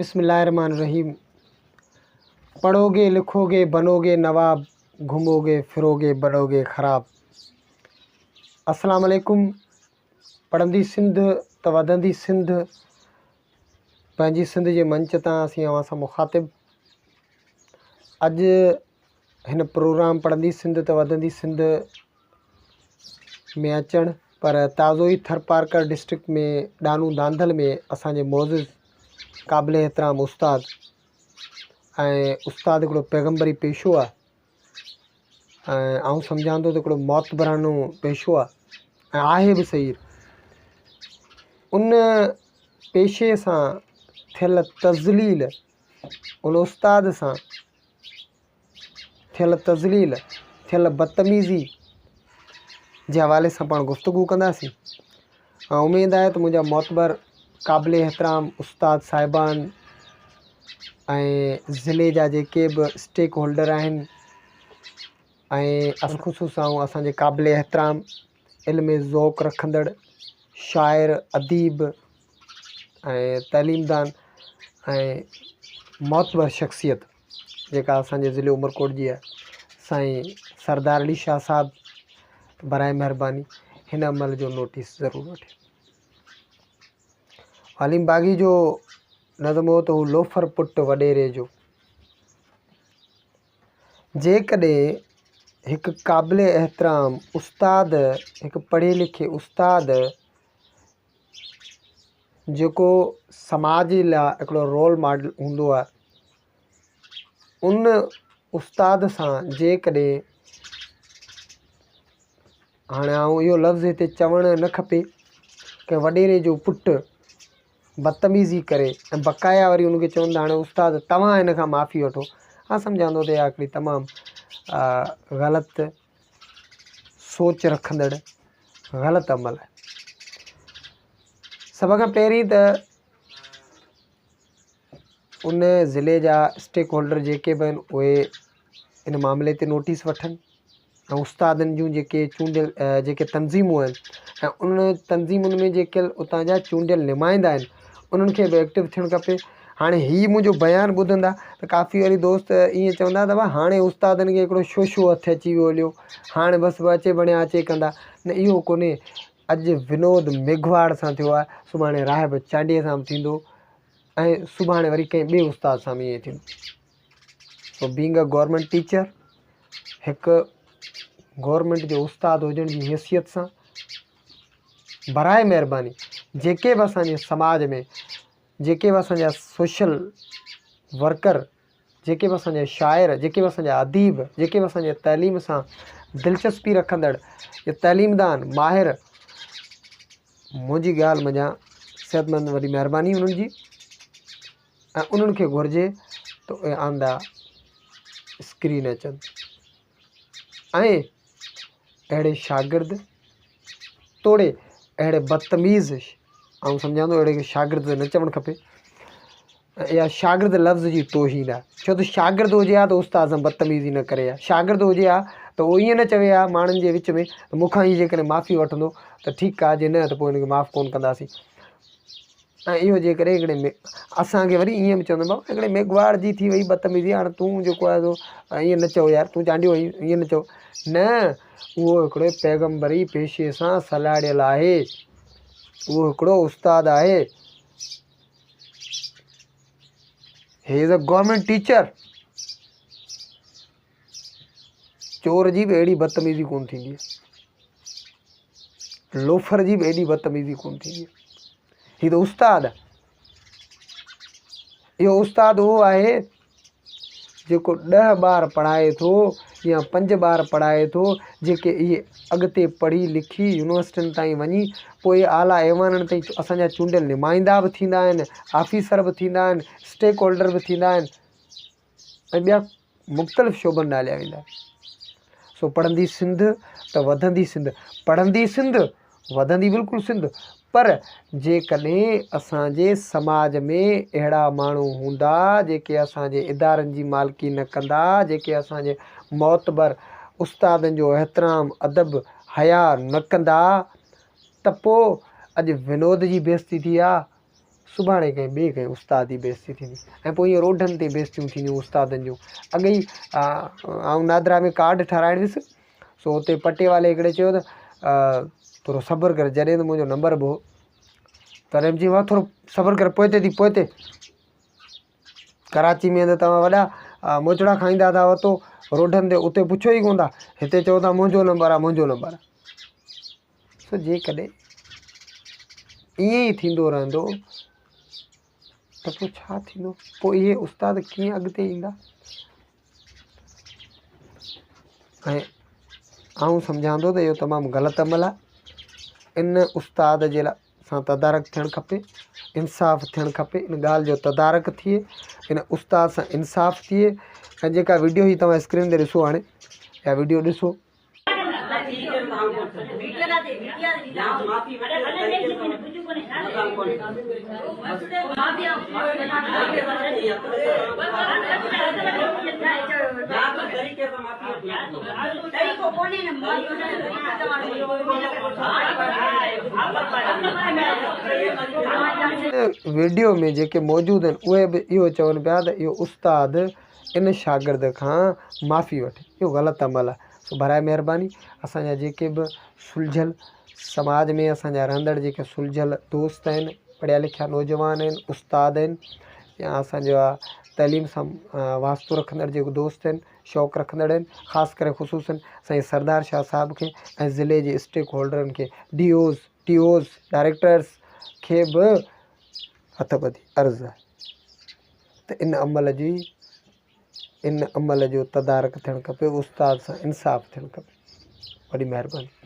بسم الله الرحمٰن الرحيم پڙهوگي لکوگي بنوگي نواب گهموگي ڦروگي بنوگي خراب السلام عليڪم پڙهندي سنڌ ته وڌندي سنڌ پنهنجي سنڌ جي منچ تان اسين اوهان سان مخاطب اڄ هن پروگرام پڙهندي سنڌ ته وڌندي سنڌ ۾ اچڻ پر تازو ئي ٿرپارڪر ڊسٽرڪٽ ۾ ڏانو ڌانڌل ۾ اسان جي معزز قابل احترام استاد ۽ استاد هڪڙو پيغمبري پيشو آهي ۽ آئون سمجهان ٿو ته هڪڙو معتبرانو پيشو آهي ۽ آهي به صحيح ان پيشي سان ٿيل تذليل ان استاد سان ٿيل تذليل، ٿيل بدتميزي جي حوالي سان پاڻ گفتگو ڪنداسين ۽ اميد آهي ته منهنجا معتبر قابل احترام استاد صاحبان ۽ ضلعي جا جيڪي به اسٽيڪ هولڊر آهن ۽ الخصوص آئون اسان جي قابل احترام علم ذوق رکندڙ شاعر اديب ۽ تعليمدان ۽ معتبر شخصيت جيڪا اسان جي ضلعي عمرڪوٽ جي آهي سائين سردار علي شاهه صاحب برائي مهرباني هن عمل جو نوٽيس ضرور وٺي. عليم باغي جو نظم هو ته هو لوفر پٽ وڏيري جو جيڪڏهن هڪ قابل احترام استاد هڪ پڙهي لکي استاد جيڪو سماج جي لاء هڪڙو رول ماڊل هوندو آهي ان استاد سان جيڪڏهن هاڻي آئون اهو لفظ هتي چوڻ نه کپي ڪنهن وڏيري جو پٽ بدتميزي ڪري ۽ بقايا وري ان کي چون ته هاڻي استاد توهان هن کان معافي وٺو آئون سمجهان ٿو ته اها هڪڙي تمام غلط سوچ رکندڙ غلط عمل آهي. سڀ کان پهرين ته ان ضلعي جا اسٽيڪ هولڊر جيڪي به آهن اهي ان معاملي تي نوٽيس وٺن ۽ استادن جون جيڪي چونڊيل جيڪي تنظيمون آهن ۽ ان تنظيمن ۾ جيڪي اتان جا چونڊيل نمائندا آهن انهن کي به ايڪٽو ٿيڻ کپي هاڻي هي منهنجو بيان ٻڌندا ته ڪافي وري دوست ائين چوندا ته هاڻي استادن کي هڪڙو شوشو هٿ اچي ويو هليو هاڻي بس به اچي بڻيا اچي ڪندا نه اهو ڪونهي اڄ ونود ميگهواڙ سان ٿيو آهي سڀاڻي راهب چانڊيي سان به ٿيندو ۽ سڀاڻي وري ڪنهن ٻئي استاد سان به ائين ٿيندو سو بينگ ا گورنمينٽ ٽيچر هڪ گورنمينٽ جو استاد هجڻ جي حيثيت سان برائي مهرباني جيڪي به اسانجي سماج ۾ جيڪي به اسان جا سوشل ورڪر، جيڪي به اسان جا شاعر، جيڪي به اسان جا اديب، جيڪي به اسان جي تعليم سان دلچسپي رکندڙ يا تعليمدان ماهر منهنجي ڳالهه منجهان صحتمند وڏي مهرباني انهن جي ۽ انهن کي گهرجي ته اهي آندا اسڪرين اچن ۽ اهڙي شاگرد توڙي اهڙي بدتميز آئون سمجهان ٿو اهڙي شاگرد نه چوڻ کپي اها شاگرد لفظ جي توهين آهي ڇو ته شاگرد هجي ها ته استاد سان بدتميزي نه ڪري ها شاگرد هجي ها ته اهو ائين نه چوي ها ماڻهن جي وچ ۾ ته مون کان هي جيڪڏهن معافي وٺندو ته ٺيڪ آهي جي نه ته پوء هن کي معاف ڪونه ڪنداسين ۽ اهو جيڪڏهن هڪڙي ۾ اسان کي وري ائين به چوندو بابا هڪڙي ميگهواڙ جي ٿي وئي بدتميزي هاڻي تون جيڪو آهي سو ائين نه چئو يار تون چانڊيو آهين ائين نه چئو نه اهو هڪڙي پيغمبري پيشي سان سلهاڙيل آهي اهو هڪڙو استاد آهي he is a government teacher چور جي به اهڙي بدتميزي ڪونه ٿيندي آهي لوفر جي به ايڏي بدتميزي ڪونه ٿيندي آهي هي ته استاد آهي اهو استاد اهو آهي جيڪو ڏهه ٻار پڙهائي ٿو يا پنج ٻار پڙهائي ٿو جيڪي اهي اڳتي پڙهي لکي يونيورسٽين تائين وڃي پوء اعليٰ ايوانن تائين اسانجا چونڊيل نمائندا به ٿيندا آهن آفيسر به ٿيندا آهن اسٽيڪ هولڊر به ٿيندا آهن ۽ ٻيا مختلف شعبن ڏانهن هليا ويندا سو پڙهندي سنڌ ته وڌندي سنڌ پڙهندي سنڌ وڌندي بلڪل سنڌ پر جيڪڏهن اسانجي سماج ۾ اهڙا ماڻهو هوندا جيڪي اسانجي ادارن جي مالڪي نه ڪندا جيڪي اسانجي معتبر استادن جو احترام ادب حيا نه ڪندا ته پوء اڄ ونود جي بيستي ٿي آ. سڀاڻي ڪنهن ٻئي ڪنهن استاد جي بيعزتي ٿيندي ۽ پوء ائين روڊن تي بيعزتيون ٿينديون استادن جون. اڳي ئي آئون نادرا ۾ ڪارڊ ٺهرائڻ ويس سو اتي پٽيوالي هڪڙي چيو ته ٿورو صبر ڪر جڏهن ته منهنجو نمبر به هو تڏهن به چيو ٿورو صبر ڪر پوئتي ٿي پوئتي ڪراچي ۾ ته توهان وڏا موچڙا کائيندا ٿا وتو روڊن تي اتي پڇو ئي ڪونه ٿا هتي چئو ٿا منهنجو نمبر آهي منهنجو نمبر آهي سو جيڪڏهن ائين ئي ٿيندو رهندو ته پوء ڇا ٿيندو پوء اهي استاد ڪيئن اڳتي ايندا ۽ آئون سمجهان ٿو ته اهو تمام غلط عمل آهي ان استاد جي لاء سان تدارڪ ٿيڻ کپي انصاف ٿيڻ کپي ان ڳالهه جو تدارڪ ٿئي ان استاد سان انصاف ٿئي ۽ جيڪا وڊيو هي توهان اسڪرين تي ڏسو هاڻي اها وڊيو ڏسو وڊيو ۾ جيڪي موجود آهن اهي به اهو چون پيا ته اهو استاد ان شاگرد کان معافي وٺي اهو غلط عمل آهي سو براء مهرباني اسان جا جيڪي به سلجهيل سماج ۾ اسان جا رهندڙ جيڪي سلجهيل دوست آهن پڙهيا لکيا نوجوان آهن استاد آهن يا اسان جا تعليم سان واسطو رکندڙ جيڪي دوست آهن شوق رکندڙ آهن خاص ڪري خصوصن سائين سردار شاهه صاحب کي ۽ ضلعي جي اسٽيڪ هولڊرن کي D Os T Os directors کي به هٿ ٻڌي عرض آهي ته ان عمل جي ان عمل جو تدارڪ ٿيڻ کپي استاد سان انصاف ٿيڻ کپي وڏي مهرباني.